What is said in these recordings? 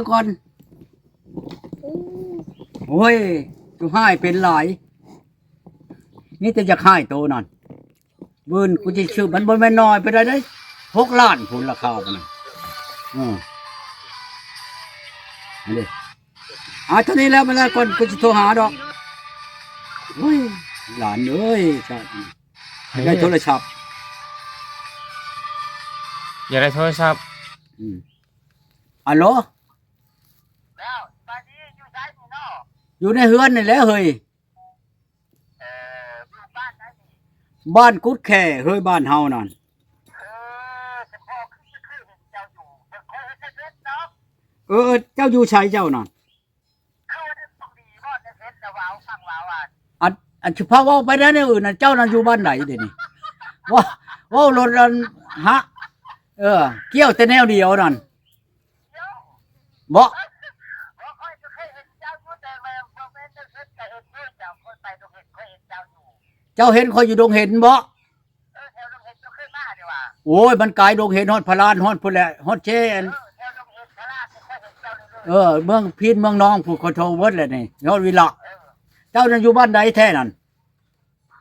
ກ່ອນ. ໂອ້ຍ ໂຕຮ້າຍເປັນຫຼາຍ ມີແຕ່ຢາກຮ້າຍໂຕນັ້ນ. ບືນກູຊິຊື້ ມັນບໍ່ແມ່ນນ້ອຍປານໃດເດ້ ຫົກລ້ານພຸ້ນລາຄາມັນນະ. ເອີ ອັນນີ້ ອາ ເທົ່ານີ້ແລ້ວ ມາແລ້ວກ່ອນ ກູຊິໂທຫາດອກ. ໂອ້ຍ ຫຼານເອີຍ ຊາດນີ້ ຢາກໄດ້ໂທລະສັບ ຢາກໄດ້ໂທລະສັບ. ອືມ ອາໂຫຼ ແລ້ວ ສະບາຍດີ ຢູ່ໃສນີ້ເນາະ? ຢູ່ໃນເຮືອນນີ້ແຫຼະເຮີ້ຍ. ເອີ ຢູ່ບ້ານໃດນີ້? ບ້ານກຸດແຂ້ເຮີ້ຍ ບ້ານເຮົານັ້ນ. ເອີ ສະເພາະຄື ຄືເຫັນເຈົ້າຢູ່ ເພິ່ນ ຂ້ອຍເຫັນໃນເຟສເນາະ. ເອີ ເຈົ້າຢູ່ໃສເຈົ້ານັ້ນ? ຄືວ່າໄດ້ໂຊກດີບໍ່ ໃນເຟສລະເວົ້າ ຟັງວ່າ ວ່າ ອັນ ອັນ ສະເພາະເວົ້າໄປແນວອື່ນນະ ເຈົ້ານັ້ນຢູ່ບ້ານໃດດຽວນີ້? ເວົ້າ ເວົ້າລົດອັນ ຮະ ເອີ ກ່ຽວແຕ່ແນວດຽວນັ້ນ. ບໍ່ ບໍ່ ຂ້ອຍກໍເຄີຍເຫັນເຈົ້າຢູ່ ແຕ່ວ່າບໍ່ແມ່ນຈັກເຮັດກໍເຫັນຢູ່ ເຈົ້າ ຂ້ອຍໄປດອງເຫັນ ຂ້ອຍເຫັນເຈົ້າຢູ່. ເຈົ້າເຫັນຂ້ອຍຢູ່ດອງເຫັນບໍ່? ເອີ ແຖວດອງເຫັນ ເຈົ້າເຄີຍມາເດວ່າ? ໂອ້ຍ ມັນໄກ ດອງເຫັນຮອດພະລານ ຮອດພຸ້ນແຫຼະ ຮອດເຊ ເອີ ແຖວດອງເຫັນພະລານ ຂ້ອຍເຫັນເຈົ້າເລີຍ. ເອີ ເມືອງພີນ ເມືອງນອງ ຜູ້ ຂໍໂທເບິດແຫຼະນີ້ ຮອດວິລະ. ເອີ ເຈົ້ານັ້ນຢູ່ບ້ານໃດແທ້ນັ້ນ?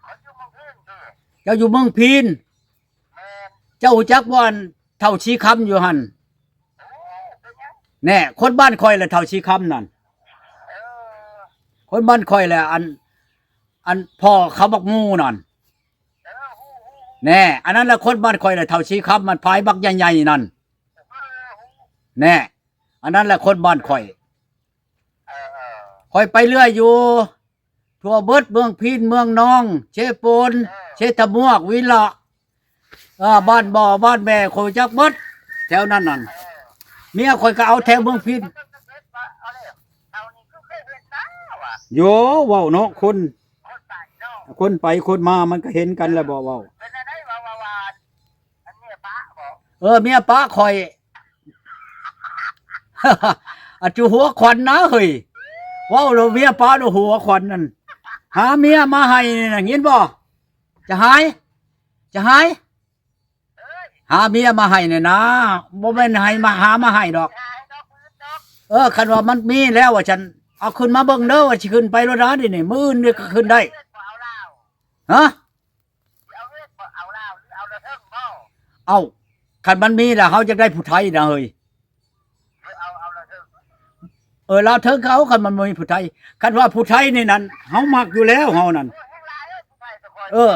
ຂ້ອຍຢູ່ເມືອງພີນ. ເຈົ້າຢູ່ເມືອງພີນ? ແມ່ນ. ເຈົ້າຮູ້ຈັກບໍ່ ອັນເຖົ້າຊີຄຳຢູ່ຫັ້ນ? ໂອ້ ເປັນຫຍັງ? ແນ່ ຄົນບ້ານຂ້ອຍແຫຼະ ເຖົ້າຊີຄຳນັ້ນ. ເອີ ຄົນບ້ານຂ້ອຍແຫຼະ ອັນ ອັນພໍ່ເຂົາບັກໝູນັ້ນ. ເອີ ຮູ້ ຮູ້ ຮູ້. ແນ່ ອັນນັ້ນແຫຼະຄົນບ້ານຂ້ອຍແຫຼະ ເຖົ້າຊີຄຳ ມັນພາຍບັກໃຫຍ່ໆນັ້ນ. ເອີ ຮູ້. ແນ່ ອັນນັ້ນແຫຼະຄົນບ້ານຂ້ອຍ. ເອີ ເອີ ຂ້ອຍໄປເລື້ອຍຢູ່ ທົ່ວເບິດເມືອງພີນ ເມືອງນອງ ເຊໂປນ ເອີ ເຊຕະມວກ ວິລະ ເອີ ບ້ານບໍ່ ບ້ານແມ່ ຂ້ອຍຮູ້ຈັກເບິດແຖວນັ້ນນັ້ນ. ເອີ ເມຍຂ້ອຍກໍເອົາແຖວເມືອງພີນ. ເອົາແລ້ວ ເຮົານີ້ຄືເຄີຍເຫັນນະວ່າ ໂຢ ເວົ້າເນາະ ຄົນ ຄົນໄປເນາະ ຄົນໄປຄົນມາ ມັນກໍເຫັນກັນແຫຼະບໍ່ເວົ້າ. ເປັນແນວໃດວ່າ ວ່າ ວ່າ ອັນເມຍປະບໍ່? ເອີ ເມຍປະຂ້ອຍ. ອາ ຈຸຫົວຂວັນນະເຮີ້ຍ ເວົ້າແລ້ວເມຍປະໂດ ຫົວຂວັນນັ້ນ ຫາເມຍມາໃຫ້ນີ້ນະ ຍິນບໍ່? ຈະຫາຍ ຈະຫາຍ ຫາເມຍມາໃຫ້ນີ້ນະ ບໍ່ແມ່ນໃຫ້ມາ ຫາມາໃຫ້ດອກ. ເອີ ຄັນວ່າມັນມີແລ້ວວ່າຊັ້ນ ເອົາຂຶ້ນມາເບິ່ງເດີ ວ່າຊິຂຶ້ນໄປໂລດນະ ດຽວນີ້ ມື້ອື່ນນີ້ກໍຂຶ້ນໄດ້. ຮະ? ຊິເອົາເງິນບໍ່? ເອົາລາວ ຫຼືເອົາລະເທິງບໍ່? ເອົ້າ ຄັນມັນມີລະ ເຮົາຢາກໄດ້ຜູ້ໄທນະເຮີ້ຍ. ເອີ ເອົາ ເອົາລາວເທິງ. ເອີ ລາວເທິງກໍເອົາ ຄັນມັນບໍ່ມີຜູ້ໄທ. ຄັນວ່າຜູ້ໄທນີ້ນັ້ນ ເຮົາມັກຢູ່ແລ້ວ ເຮົານັ້ນ. ໂອ້ຍ ແຮງຫຼາຍເອີຍ ຜູ້ໄທກໍຂ້ອຍ. ເອີ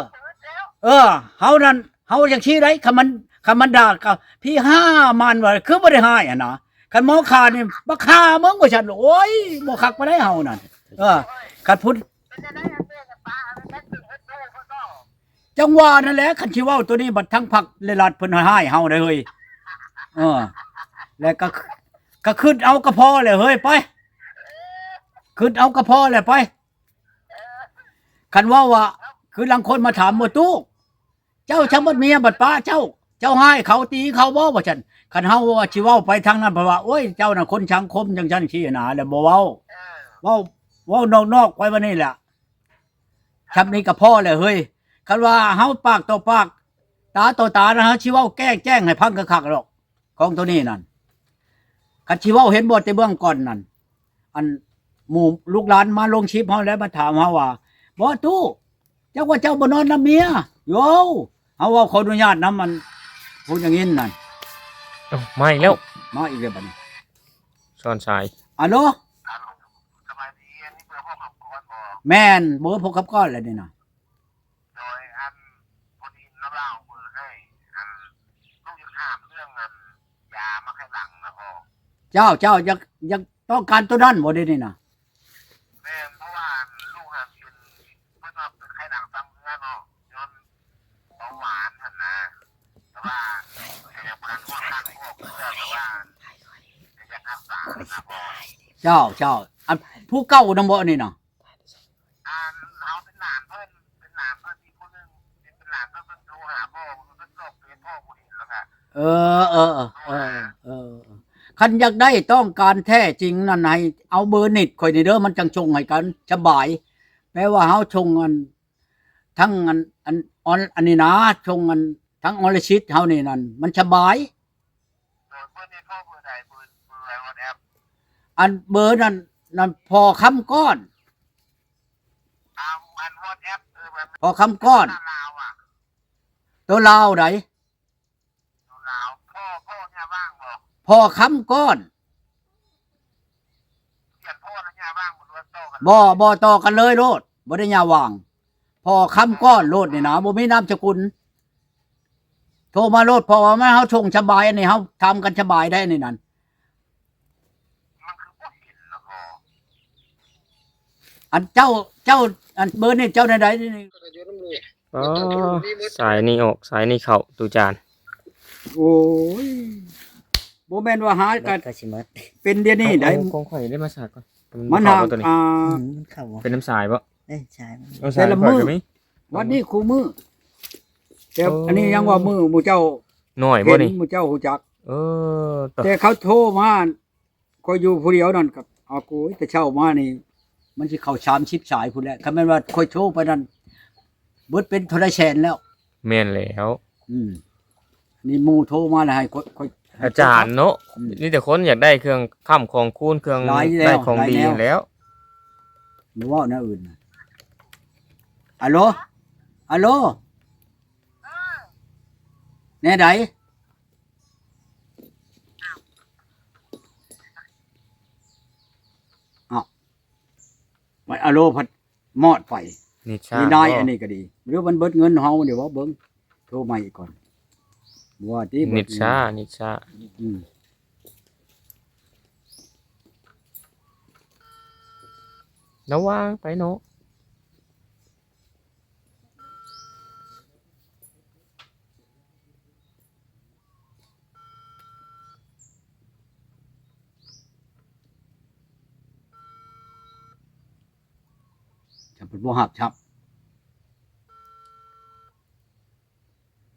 ເອີ ເຮົານັ້ນ ເຮົາຈັ່ງຊີ້ໄດ໋ ຄັນມັນ ຄັນມັນດ່າກໍພີ້ຫ້າມັນວ່າ ຄືບໍ່ໄດ້ຮ້າຍຫັ້ນນະ. ຄັນໝໍຂ້ານີ້ ບັກຂ້າມຶງວ່າຊັ້ນ. ໂອ້ຍ ບໍ່ຄັກປານໃດເຮົານັ້ນ. ເອີ ຄັນຜູ້ ເປັນຈັ່ງໃດອັນເມຍຈະປະອັນນັ້ນ ເຮັດເຮັດໂຕເພິ່ນບໍ່? ຈັ່ງວ່ານັ້ນແຫຼະ ຄັນຊິເວົ້າໂຕນີ້ ບັດທັງພັກແລະລັດເພິ່ນຮ້າຍເຮົາໄດ໋ເຮີ້ຍ. ເອີ ແລ້ວກໍ ກໍຄຶດເອົາກໍພໍແຫຼະເຮີ້ຍ ໄປ ຄຶດເອົາກໍພໍແຫຼະ ໄປ. ຄັນເວົ້າວ່າ ຄືລາງຄົນມາຖາມວ່າ ຕູ້ ເຈົ້າຊ່າງບັດເມຍບັດປະເຈົ້າ ເຈົ້າຮ້າຍເຂົາ ຕີເຂົາບໍ່ ວ່າຊັ້ນ. ຄັນເຮົາວ່າຊິເວົ້າໄປທາງນັ້ນ ເພິ່ນວ່າ ໂອ້ຍ ເຈົ້ານະຄົນສັງຄົມ ຈັ່ງຊັ້ນຊີ້ນະ ແລ້ວບໍ່ເວົ້າ. ເອີ ເວົ້າ ເວົ້ານອກໆໄປວ່ານີ້ແຫຼະ ຊ່ຳນີ້ກໍພໍແລ້ວເຮີ້ຍ. ຄັນວ່າເຮົາປາກຕໍ່ປາກ ຕາຕໍ່ຕານະ ເຮົາຊິເວົ້າແກ້ງແຈ້ງໃຫ້ຟັງຄັກໆດອກ ຂອງໂຕນີ້ນັ້ນ. ຄັນຊິເວົ້າ ເຫັນບໍ່ ແຕ່ເບື້ອງກ່ອນນັ້ນ ອັນ ໝູ່ລູກຫຼານມາລົງຄລິບເຮົາແລ້ວ ມາຖາມເຮົາວ່າ ບໍ່ຕູ້ ຈັກວ່າເຈົ້າບໍ່ນອນນຳເມຍ. ໂຢ ເຮົາເວົ້າຂໍອະນຸຍາດນຳ ອັນ ຜູ້ຢ່າງນີ້ນັ້ນ. ເອົ້າ ມາອີກແລ້ວ ມາອີກແລ້ວບັດນີ້ ສອນສາຍ. ອາໂລ ອາໂລ ສະບາຍດີ ອັນນີ້ເບີພໍ່ຄຳກອນບໍ່? ແມ່ນ ເບີພໍ່ຄຳກອນແຫຼະນີ້ນະ. ໂດຍ ອັນ ພໍດີນ້ອງລາວເບີໃຫ້ ອັນ ລູກຢາກຖາມເລື່ອງ ອັນ ຢາມາໄຄຫຼັງນະພໍ່. ເຈົ້າ ເຈົ້າ ຢາກ ຢາກຕ້ອງການໂຕນັ້ນບໍ່ດຽວນີ້ນະ? ແມ່ນ ເພາະວ່າ ອັນ ລູກຫັ້ນເປັນ ເພິ່ນວ່າເປັນໄຄຫຼັງຊຳເຮື້ອເນາະ ຍ້ອນເບົາຫວານຫັ້ນນະ ແຕ່ວ່າ ກໍຍັງບໍ່ທັນຮອດທາງອອກເທື່ອ ແຕ່ວ່າ ກໍຢາກຮັກສານະພໍ່. ເຈົ້າ ເຈົ້າ ອັນ ຜູ້ເກົ່ານຳບໍ່ນີ້ນະ? ອັນ ເຮົາເປັນຫຼານເພິ່ນ ເປັນຫຼານເພິ່ນອີກຜູ້ໜຶ່ງ ເປັນຫຼານເພິ່ນ ເພິ່ນໂທຫາພໍ່ ເພິ່ນຕອບເຟສພໍ່ບໍ່ເຫັນແລ້ວກະ. ເອີ ເອີ ເອີ ເອີ ເອີ ຄັນຢາກໄດ້ຕ້ອງການແທ້ຈິງນັ້ນ ໃຫ້ເອົາເບີເນັດຂ້ອຍນີ້ເດີ ມັນຈັ່ງສົ່ງໃຫ້ກັນສະບາຍ. ແປວ່າເຮົາສົ່ງອັນ ທັງອັນ ອັນ ອັນ ອັນນີ້ນະ ສົ່ງອັນ ທັງອອນລະຊິດເຮົານີ້ນັ້ນ ມັນສະບາຍ. ໂດຍ ເບີເນັດພໍ່ເບີໃດ? ເບີ ເບີວອດແອັບ. ອັນເບີນັ້ນ ນັ້ນພໍ່ຄຳກ້ອນ ເອົາອັນ WhatsApp ເອີ ແບບ ພໍ່ຄຳກ້ອນ ລາວອະ ໂຕລາວໃດ? ຢູ່ລາວ ພໍ່ ພໍ່ຍ່າຫວ່າງບໍ່? ພໍ່ຄຳກ້ອນ ເປັນພໍ່ແລະຍ່າຫວ່າງບໍ່ ຫຼືວ່າຕໍ່ກັນ? ບໍ່ ບໍ່ ຕໍ່ກັນເລີຍໂລດ ບໍ່ໄດ້ຍ່າຫວ່າງ ພໍ່ຄຳກ້ອນໂລດນີ້ນະ ບໍ່ມີນາມສະກຸນ ໂທມາໂລດ ເພາະວ່າມັນ ເຮົາສົ່ງສະບາຍ ອັນນີ້ເຮົາຖາມກັນສະບາຍໄດ໋ ອັນນີ້ນັ້ນ ມັນຄືບໍ່ເຫັນລະບໍ? ອັນເຈົ້າ ເຈົ້າ ອັນເບີນີ້ເຈົ້າແນວໃດນີ້? ອໍ ສາຍນີ້ອອກ ສາຍນີ້ເຂົ້າ ຕູຈານ. ໂອ້ຍ ບໍ່ແມ່ນວ່າຫາກະ ເບິດກໍຊິໝົດ ເປັນດຽວນີ້ໄດ໋ ຂອງ ຂອງຂ້ອຍໄດ້ມາສາກກ່ອນ ມັນຫາກ ອ່າ ອືມ ມັນເຂົ້າບໍ່? ເປັນນຳສາຍບໍ່? ເອີ ສາຍມັນ ເອີ ແຕ່ລະມື້ ວັນນີ້ຄູ່ມື້ ແຕ່ ເອີ ອັນນີ້ຍັງວ່າມື້ໝູ່ເຈົ້າ ນ້ອຍບໍ່ນີ້? ເຫັນໝູ່ເຈົ້າຮູ້ຈັກ ເອີ ແຕ່ເຂົາໂທມາ ຂ້ອຍຢູ່ຜູ້ດຽວນັ້ນກໍ ອາໂກຍ ແຕ່ເຊົ້າມານີ້ ມັນຊິເຂົ້າສາມສິບສາຍພຸ້ນແຫຼະ ຄັນແມ່ນວ່າຂ້ອຍໂທໄປນັ້ນ ເບິດເປັນເທົ່າໃດແສນແລ້ວ. ແມ່ນແລ້ວ ອືມ ນີ້ໝູ່ໂທມາແລ້ວໃຫ້ຂ້ອຍ ຂ້ອຍ ໃຫ້ ອາຈານເນາະ ອືມ ມີແຕ່ຄົນຢາກໄດ້ເຄື່ອງຄ້ຳຂອງຄູນ ເຄື່ອງ ຫຼາຍແລ້ວ ໄດ້ຂອງດີ ຫຼາຍແນວ ແລ້ວ ບໍ່ເວົ້າແນວອື່ນນະ. ອາໂລ ອາໂລ ແນວໃດ? ອ້າວ ມັນອາໂລພັດມອດໄປ ນິດຊາ ນີ້ນາຍ ບໍ່ ອັນນີ້ກໍດີ ຫຼືມັນເບິດເງິນເຮົານີ້ບໍ່? ເບິ່ງ ໂທໃໝ່ອີກກ່ອນ ບໍ່ວ່າຕິ ເບິດເງິນ ນິດຊາ ນິດຊາ ອືມ ລະວັງໄປເນາະ. ຈະເພິ່ນບໍ່ຮັບຊັບ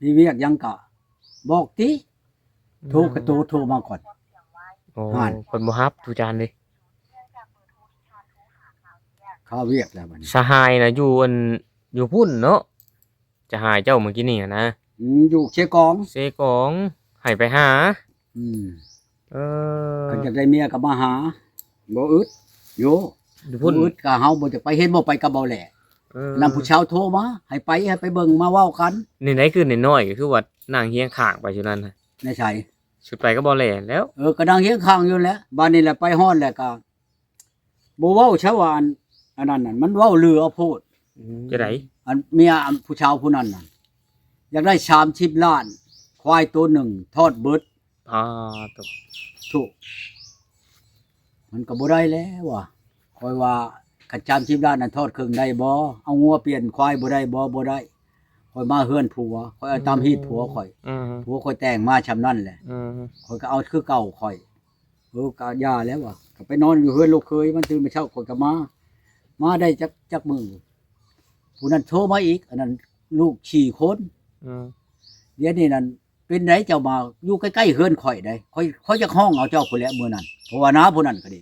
ມີວຽກຫຍັງກະບອກຕິ ໂທກະໂຕໂທມາກ່ອນ. ໂອ້ ຫັ້ນ ເພິ່ນບໍ່ຮັບ ຕູຈານເດ້ ຄາວຽກແລ້ວບັດນີ້. ສະຫາຍນະຢູ່ອັນ ຢູ່ພຸ້ນເນາະ ສະຫາຍເຈົ້າມື້ກີ້ນີ້ຫັ້ນນະ. ອືມ ຢູ່ເຊກອງ ເຊກອງ ໃຫ້ໄປຫາ. ອືມ ເອີ ຄັນຢາກໄດ້ເມຍກໍມາຫາ ບໍ່ອຶດ ໂຍ ຢູ່ພຸ້ນ ບໍ່ອຶດກໍເຮົາບໍ່ຈະໄປ ເຫັນບໍ່ ໄປກັບເບົາແຫຼະ. ເອີ ນຳຜູ້ສາວໂທມາ ໃຫ້ໄປ ໃຫ້ໄປເບິ່ງ ມາເວົ້າກັນ. ນີ້ໃດຄືນ້ອຍໆ ກໍຄືວ່ານັ່ງຮຽງຂ້າງໄປຊຸນັ້ນນະ. ໃນໃສ? ຊຸໄປກັບເບົາແຫຼແລ້ວ. ເອີ ກໍນັ່ງຮຽງຂ້າງຢູ່ແຫຼະ ບາດນີ້ແຫຼະໄປຮອດແລ້ວກໍ ບໍ່ເວົ້າຊະວ່າ ອັນ ອັນນັ້ນນະ ມັນເວົ້າເຫຼືອໂພດ. ອືມ ຈັ່ງໃດ? ອັນເມຍ ອັນຜູ້ຊາວຜູ້ນັ້ນນະ ຢາກໄດ້ສາມສິບລ້ານ ຄວາຍໂຕໜຶ່ງທອດເບິດ. ອາ ໂທ້ ໂທ້ ມັນກໍບໍ່ໄດ້ແລ້ວວ່າ ຂ້ອຍວ່າຄັນສາມສິບລ້ານນັ້ນທອດເຄິ່ງໄດ້ບໍ່? ເອົາງົວປ່ຽນຄວາຍບໍ່ໄດ້ບໍ່? ບໍ່ໄດ້. ຂ້ອຍມາເຮືອນຜົວ ຂ້ອຍເອົາຕາມຮີດຜົວຂ້ອຍ. ອືມ ຜົວຂ້ອຍແຕ່ງມາຊ່ຳນັ້ນແຫຼະ. ອືມ ຂ້ອຍກໍເອົາຄືເກົ່າຂ້ອຍ. ເອີ ກະຢ່າແລ້ວວ່າ ກະໄປນອນຢູ່ເຮືອນລູກເຂີຍ ມັນຕື່ນມາເຊົ້າຂ້ອຍກະມາ ມາໄດ້ຈັກ ຈັກມື້ ຜູ້ນັ້ນໂທມາອີກ ອັນນັ້ນລູກສີ່ຄົນ. ອືມ ດຽວນີ້ນັ້ນ ເປັນໃດເຈົ້າມາຢູ່ໃກ້ໆເຮືອນຂ້ອຍໃດ໋ ຂ້ອຍ ຂ້ອຍຢາກຮ້ອງເອົາເຈົ້າພຸ້ນແຫຼະມື້ນັ້ນ ເພາະວ່ານາຜູ້ນັ້ນກໍດີ.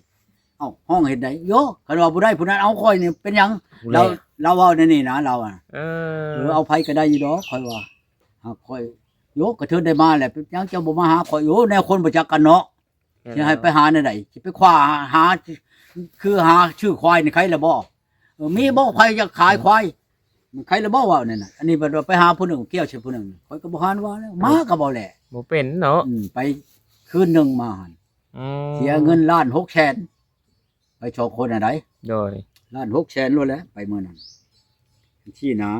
ເອົ້າ ຮ້ອງເຮັດໃດ? ໂຢ ຄັນວ່າບໍ່ໄດ້ຜູ້ນັ້ນເອົາຂ້ອຍນີ້ເປັນຫຍັງ? ລາວ ລາວເວົ້າແນວນີ້ນະ ລາວອະ. ເອີ ເອີ ເອົາໃຜກໍໄດ້ຢູ່ດອກ ຂ້ອຍວ່າ ຫາກຂ້ອຍ ໂຢ ກະເທີໄດ້ມາແຫຼະ ເປັນຫຍັງເຈົ້າບໍ່ມາຫາຂ້ອຍ? ໂອ້ ແນວຄົນບໍ່ຈັກກັນເນາະ. ຊິໃຫ້ໄປຫາແນວໃດ? ຊິໄປຄວ້າຫາ ຄືຫາຊື້ຄວາຍນີ້ໃຄລະບໍ່? ເອີ ມີບໍ່ໃຜຢາກຂາຍຄວາຍ? ມັນໃຄລະບໍ່ ເວົ້າແນວນັ້ນ. ອັນນີ້ບັດວ່າໄປຫາຜູ້ໜຶ່ງ ກ່ຽວໃສ່ຜູ້ໜຶ່ງ ຂ້ອຍກໍບໍ່ຫັນວ່າແລ້ວ ມາກໍບໍ່ແຫຼະ ບໍ່ເປັນເນາະ. ອືມ ໄປຄືນໜຶ່ງມາຫັ້ນ ອືມ ເສຍເງິນລ້ານຫົກແສນ ໄປສອງຄົນຫັ້ນໃດ໋. ໂດຍ ລ້ານຫົກແສນໂລດແຫຼະ ໄປມື້ນັ້ນ ຊີ້ນະ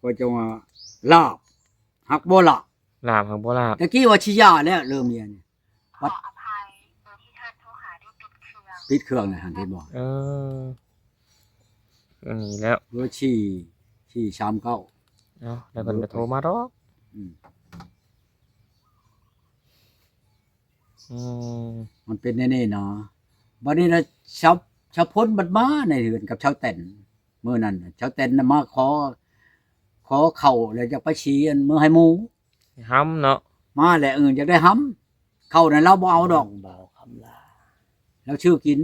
ຂ້ອຍຈັ່ງວ່າ ລາບ ຮັກບໍ່ລາບ ລາບຮັກບໍ່ລາບ. ຕະກີ້ວ່າຊິຢ່າແລ້ວເລື່ອງເມຍນີ້ ບັດ ຂໍອະໄພ ເບີທີ່ທ່ານໂທຫາໄດ້ປິດເຄື່ອງ ປິດເຄື່ອງແລ້ວຫັ້ນ ເຫັນບໍ່? ເອີ ອັນນີ້ແລ້ວ ເບີສີ່ ສີ່ສາມເກົ້າ. ເອົາ ແລ້ວເພິ່ນກໍໂທມາດອກ. ອືມ ອືມ ມັນເປັນແນວນີ້ນະ. ບັດນີ້ນະ ຊາວ ຊາວພົນບັດມາໃນເຮືອນກັບຊາວແຕນ. ມື້ນັ້ນນະ ຊາວແຕນນະມາຂໍ ຂໍເຂົ້າ ແລ້ວຢາກໄປສີອັນເມືອໃຫ້ໝູ່ ຫ້ຳເນາະ ມາແຫຼະ. ເອີ ຢາກໄດ້ຫ້ຳ ເຂົ້ານັ້ນລາວບໍ່ເອົາດອກ ບໍ່ເອົາຄຳລາ ລາວຊື້ກິນ.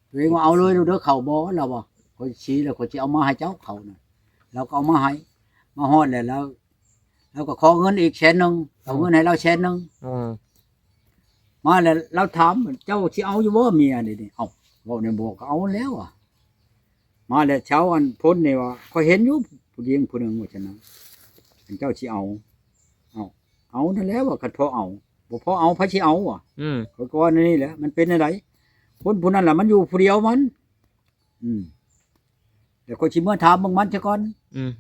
ຕົວເອງວ່າ ເອົາເລີຍລູກເດີ ເຂົ້າບໍ່? ລາວວ່າ ຂ້ອຍສີແລ້ວ ຂ້ອຍຊິເອົາມາໃຫ້ເຈົ້າ ເຂົ້ານະ. ລາວກໍເອົາມາໃຫ້ ມາຮອດແລ້ວ ລາວ ລາວກໍຂໍເງິນອີກແສນໜຶ່ງ ເອົາເງິນໃຫ້ລາວແສນໜຶ່ງ. ອືມ ມາແລ້ວລາວຖາມ ເຈົ້າຊິເອົາຢູ່ບໍ່ເມຍນີ້? ເອົ້າ ເວົ້າແນວບໍ່ກໍເອົາແລ້ວອະ. ມາແລ້ວຊາວອັນພົນນີ້ວ່າ ຂ້ອຍເຫັນຢູ່ຜູ້ຍິງຜູ້ໜຶ່ງວ່າຊັ້ນນະ ອັນເຈົ້າຊິເອົາ ເອົາ ເອົານັ້ນແຫຼະວ່າ ຄັນພໍເອົາ ບໍ່ພໍເອົາໃຜຊິເອົາວະ? ອືມ ຂ້ອຍກໍວ່າແນວນີ້ແຫຼະ ມັນເປັນແນວໃດ? ຄົນຜູ້ນັ້ນລະມັນຢູ່ຜູ້ດຽວມັນ. ອືມ ແລ້ວຂ້ອຍຊິເມືອຖາມເບິ່ງມັນຊະກ່ອນ. ອືມ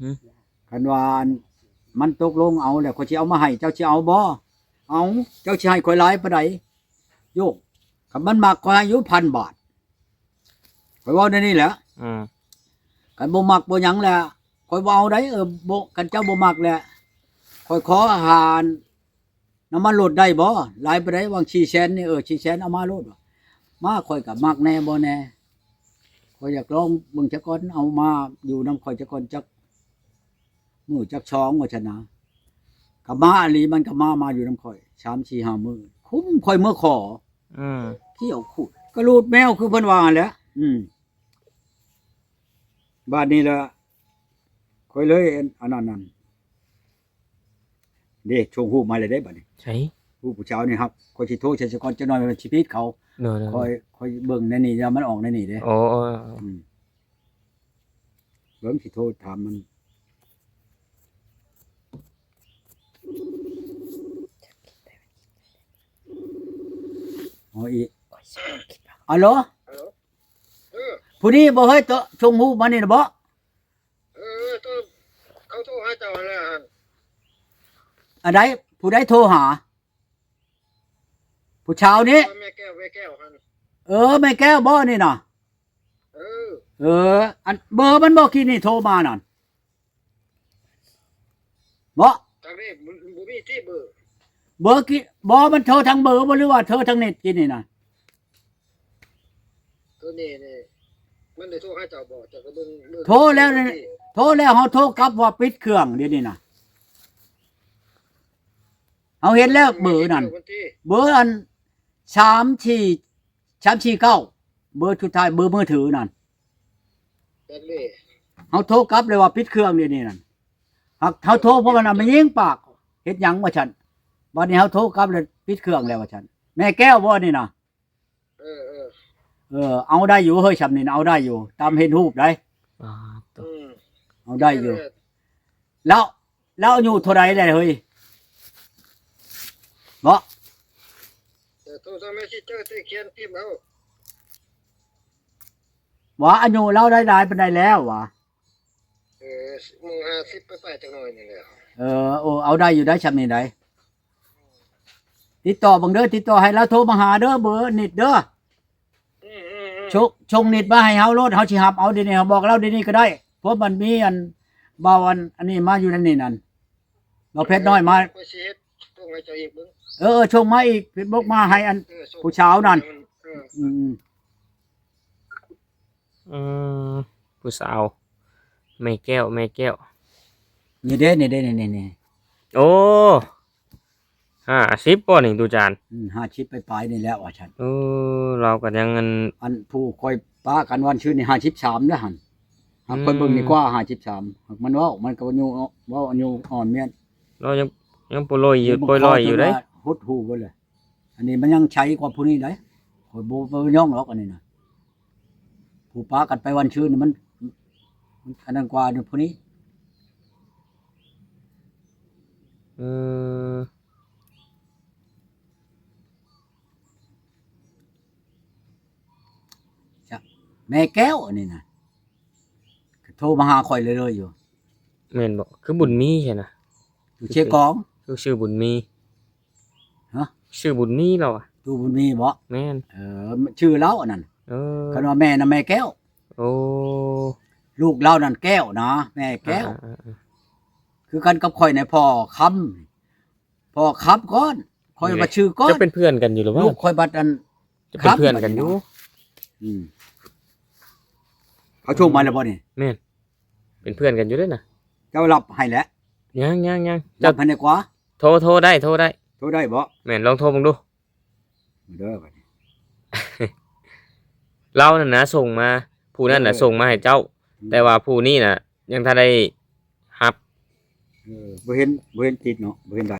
ຄັນວ່າມັນຕົກລົງເອົາແລ້ວ ຂ້ອຍຊິເອົາມາໃຫ້ ເຈົ້າຊິເອົາບໍ່? ເອົາ ເຈົ້າຊິໃຫ້ຂ້ອຍຫຼາຍປານໃດ? ໂຢ ຄັນມັນມັກ ຂ້ອຍໃຫ້ຢູ່ພັນບາດ. ຂ້ອຍເວົ້າແນວນີ້ແຫຼະ. ອືມ ຄັນບໍ່ມັກບໍ່ຫຍັງແຫຼະ ຂ້ອຍບໍ່ເອົາໃດ. ເອີ ບໍ່ ຄັນເຈົ້າບໍ່ມັກແຫຼະ ຂ້ອຍຂໍອາຫານ ນ້ຳມັນລົດໄດ້ບໍ່? ຫຼາຍປານໃດ? ຫວ່າງສີ່ແສນນີ້. ເອີ ສີ່ແສນ ເອົາມາໂລດ. ມາ ຂ້ອຍກໍມັກແດ່ບໍ່ແດ່ ຂ້ອຍຢາກລອງເບິ່ງຊະກ່ອນ ເອົາມາຢູ່ນຳຂ້ອຍຊະກ່ອນ ຈັກມື້ຈັກສອງວ່າຊັ້ນນະ. ກໍມາອີ່ຫຼີ ມັນກໍມາ ມາຢູ່ນຳຂ້ອຍສາມສີ່ຫ້າມື້ ຄຸມຂ້ອຍເມືອຂໍ. ອືມ ຂ້ຽວຂູດກະລູດແມວ ຄືເພິ່ນວ່າຫັ້ນແຫຼະ. ອືມ ບາດນີ້ລະ ຂ້ອຍເລີຍອັນນັ້ນນັ້ນ ເດ້ ສົ່ງຮູບມາແລ້ວເດ້ບາດນີ້. ໃສ? ຮູບຜູ້ສາວນີ້ຮັບ ຂ້ອຍຊິໂທໃສ່ຊະກ່ອນ ຈັກໜ້ອຍມັນຊິຜິດເຂົາ. ໂດຍໆໆ ຂ້ອຍ ຂ້ອຍເບິ່ງໃນນີ້ ມັນອອກໃນນີ້ເດ້. ອໍ ອືມ ເບິ່ງຊິໂທຖາມມັນ. ອໍ ອີ ອາໂຫຼ ເອີ ຜູ້ນີ້ບໍ່ເຮີ້ຍ ໂຕສົ່ງຮູບມານີ້ນະບໍ່? ເອີ ໂຕ ເຂົາໂທຫາເຈົ້າຫັ້ນແຫຼະ. ອັນໃດ? ຜູ້ໃດໂທຫາ? ຜູ້ຊາວນີ້? ແມ່ແກ້ວ ແມ່ແກ້ວຫັ້ນ. ເອີ ແມ່ແກ້ວບໍ່ນີ້ນະ? ເອີ ເອີ ອັນເບີມັນບໍ່ ກີ້ນີ້ໂທມານັ້ນບໍ່? ທາງນີ້ບໍ່ ບໍ່ມີຕິເບີ. ເບີກີ້ ບໍ່ ມັນໂທທາງເບີບໍ່ ຫຼືວ່າໂທທາງເນັດ ກີ້ນີ້ນະ? ໂຕນີ້ນີ້ ມັນໄດ້ໂທຫາເຈົ້າບໍ່? ເຈົ້າກໍເບິ່ງເບີ. ໂທແລ້ວນີ້ ໂທແລ້ວ ເຮົາໂທກັບວ່າປິດເຄື່ອງດຽວນີ້ນະ. ເຮົາເຫັນແລ້ວເບີນັ້ນ ເບີອັນສາມສີ່ ສາມສີ່ເກົ້າ ເບີສຸດທ້າຍ ເບີມືຖືນັ້ນ. ເຮົາໂທກັບເລີຍວ່າປິດເຄື່ອງດຽວນີ້ນັ້ນ. ຫາກເຮົາໂທ ເພາະວ່ານະ ແມ່ຍິງປາກເຮັດຫຍັງວ່າຊັ້ນ. ບັດນີ້ເຮົາໂທກັບແລ້ວປິດເຄື່ອງແລ້ວວ່າຊັ້ນ. ແມ່ແກ້ວບໍ່ນີ້ນະ? ເອີ ເອີ ເອີ ເອົາໄດ້ຢູ່ເຮີ້ຍ ຊ່ຳນີ້ນະ ເອົາໄດ້ຢູ່ ຕາມເຫັນຮູບໄດ໋. ອາ ໂຕ ອືມ ເອົາໄດ້ຢູ່. ແລ້ວ ແລ້ວອາຍຸເທົ່າໃດແລ້ວເຮີ້ຍ? ເນາະ ເອີ ໂທທາງແມສເຊັນເຈີ ຕິຂຽນພິມເອົາ ວ່າອາຍຸລາວໄດ້ຫຼາຍປານໃດແລ້ວຫວາ? ເອີ ໝູ່ຫ້າສິບປາຍໆ ຈັກໜ້ອຍນີ້ແຫຼະ. ເອີ ໂອ ເອົາໄດ້ຢູ່ໄດ໋ ຊ່ຳນີ້ໄດ໋. ຕິດຕໍ່ເບິ່ງເດີ ຕິດຕໍ່ໃຫ້ລາວໂທມາຫາເດີ ເບີນິດເດີ. ອືມໆໆ ສົ່ງ ສົ່ງນິດມາໃຫ້ເຮົາໂລດ ເຮົາຊິຮັບເອົາ. ດຽວນີ້ເຮົາບອກລາວດຽວນີ້ກໍໄດ້ ເພາະມັນມີອັນ ເບົາອັນ ອັນນີ້ມາຢູ່ໃນນີ້ນັ້ນ ເບົາແພດນ້ອຍມາ. ຂ້ອຍຊິເຮັດ ສົ່ງໃຫ້ເຈົ້າອີກເບິ່ງ. ເອີ ເອີ ສົ່ງມາອີກ ເຟສບຸກມາໃຫ້ອັນ ເອີ ສົ່ງ ຜູ້ສາວນັ້ນ. ເອີ ອືມ ອືມ ຜູ້ສາວ ແມ່ແກ້ວ ແມ່ແກ້ວ ນີ້ເດ້ ນີ້ເດ້ ນີ້ ນີ້ ນີ້. ໂອ້ ຫ້າສິບບໍ່ນີ້ ຕູຈານ? ອືມ ຫ້າສິບປາຍໆ ນີ້ແຫຼະວ່າຊັ້ນ. ເອີ ລາວກໍຍັງອັນ ອັນຜູ້ຂ້ອຍປະກັນວັນຊືນນີ້ ຫ້າສິບສາມແລ້ວຫັ້ນ. ຫາກ ອືມ ຂ້ອຍເບິ່ງນີ້ກວ່າຫ້າສິບສາມ ຫາກມັນເວົ້າ ມັນກໍອາຍຸ ເວົ້າອາຍຸອ່ອນແມ່ນ. ລາວຍັງ ຍັງປ່ອຍລອຍຢູ່ ເອີ ປ່ອຍລອຍຢູ່ເດ້ ຫົດຫູເບິດເລີຍ. ອັນນີ້ມັນຍັງໃສກວ່າຜູ້ນີ້ໄດ໋ ຂ້ອຍບໍ່ ບໍ່ຍ້ອງດອກອັນນີ້ນະ. ຜູ້ປະກັນໄປວັນຊືນນີ້ມັນ ມັນອັນນັ້ນກວ່າຜູ້ນີ້. ເອີ ຈະ ແມ່ແກ້ວອັນນີ້ນະ ໂທມາຫາຂ້ອຍເລື້ອຍໆຢູ່. ແມ່ນບໍ່? ຄືບຸນມີຫັ້ນນະ ຢູ່ເຊກອງ ຄືຊື່ບຸນມີ. ຮະ? ຊື່ບຸນມີລາວອະ. ຕູ້ບຸນມີບໍ? ແມ່ນ. ເອີ ຊື່ລາວອັນນັ້ນ. ເອີ ຄັນວ່າແມ່ນະ ແມ່ແກ້ວ. ໂອ້ ລູກລາວນັ້ນແກ້ວນະ ແມ່ແກ້ວ. ອ່າໆໆໆ ຄືກັນກັບຂ້ອຍໃນພໍ່ຄຳ ພໍ່ຄຳກ່ອນ ຂ້ອຍວ່າຊື່ກ່ອນ. ເຈົ້າເປັນເພື່ອນກັນຢູ່ຫຼືວ່າ? ລູກຂ້ອຍບັດອັນ ເຈົ້າເປັນເພື່ອນກັນຢູ່. ຄຳບັດນີ້ນະ. ອືມ ເຂົາສົ່ງມາແລ້ວບໍ່ນີ້? ແມ່ນ. ເປັນເພື່ອນກັນຢູ່ເດ້ນະ. ເຈົ້າຮັບໃຫ້ແລ້ວ? ຍັງໆໆ ຮັບໃຫ້ແດ່ກວ່າ. ໂທ ໂທໄດ້ ໂທໄດ້. ໂທໄດ້ບໍ? ແມ່ນ ລອງໂທເບິ່ງດູ. ເດີບັດນີ້ ລາວນັ້ນນະສົ່ງມາ ຜູ້ນັ້ນນະ ເອີ ສົ່ງມາໃຫ້ເຈົ້າ. ອືມ ແຕ່ວ່າຜູ້ນີ້ນະ ຍັງທັນໄດ້ຮັບ. ເອີ ບໍ່ເຫັນ ບໍ່ເຫັນຕິດເນາະ ບໍ່ເຫັນໄດ້.